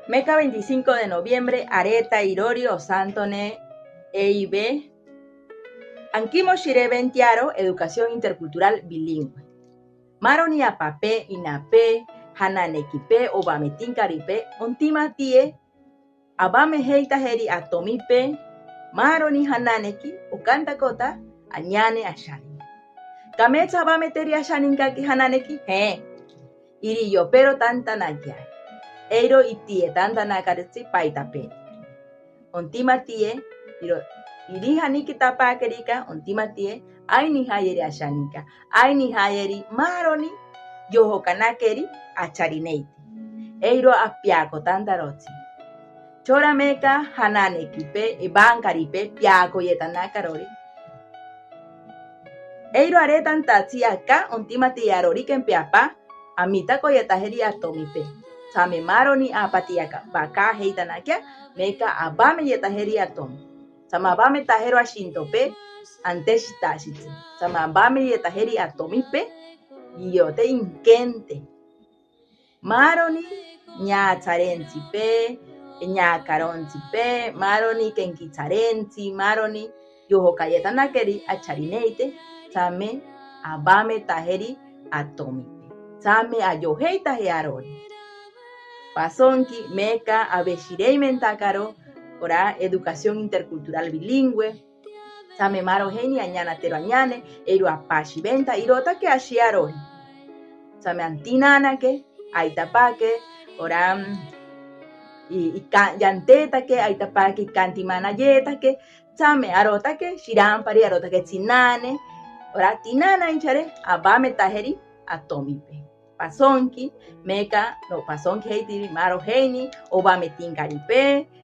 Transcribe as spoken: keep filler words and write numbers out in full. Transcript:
Meka veinticinco de noviembre, areta irori o santo ne E I B. Anquimoxi re ventiaro educación intercultural bilingüe. Maroni apape, inape, hananekipe, o bame tinkaripe, ontima tie, abame heitaheri atomipe, maroni hananeki, o kanta kota, anyane ashanin. Kametsa abame teri ashaninkaki hananeki, he. Iri yopero tanta nakiai. Eiro itie tanta nakaretsi paitape. Ontima tie, iro, iri haniki tapakerika, ontima tie, aini hayeri ashaninka, aini hayeri maroni, yohokanakeri, acharineite. Eiro apiako tanta rotsi. Chora meka hananekipe, ebankaripe, piako yetanakarori. Eiro aretantatsi aka, ontima tie arorikempe apa, amitako yetaheri atomipe. Tsame maroni apatiaka, baka heitanakia, meka abame yetaheri atomi. Tsame abame tahero ashintope, anteshitashitsi. Tsame abame yetaheri atomipe, yote inkente. Maroni nyatsarentsipe, nyakarontsipe, maroni kenkitsarentsi, maroni yohoka yetanakeri acharineite, tsame abame taheri atomipe. Tsame ayoheitahe arori. Pasonki meka abeshi reimentakaro, ora educación intercultural bilingüe, tsame maro heini anyana tero anyane, eiro apashibenta, irotake ashi arori. Tsame antinanake, aitapake, ora, mm, i, ika, yantetake, aitapake, ikantimanayetake, tsame arotake, shirampari, arotake tsinane, ora tinanaichare, abame taheri atomipe. Pasonki, meka, no pasonki heitiri, maro heini, o bame tinkaripe,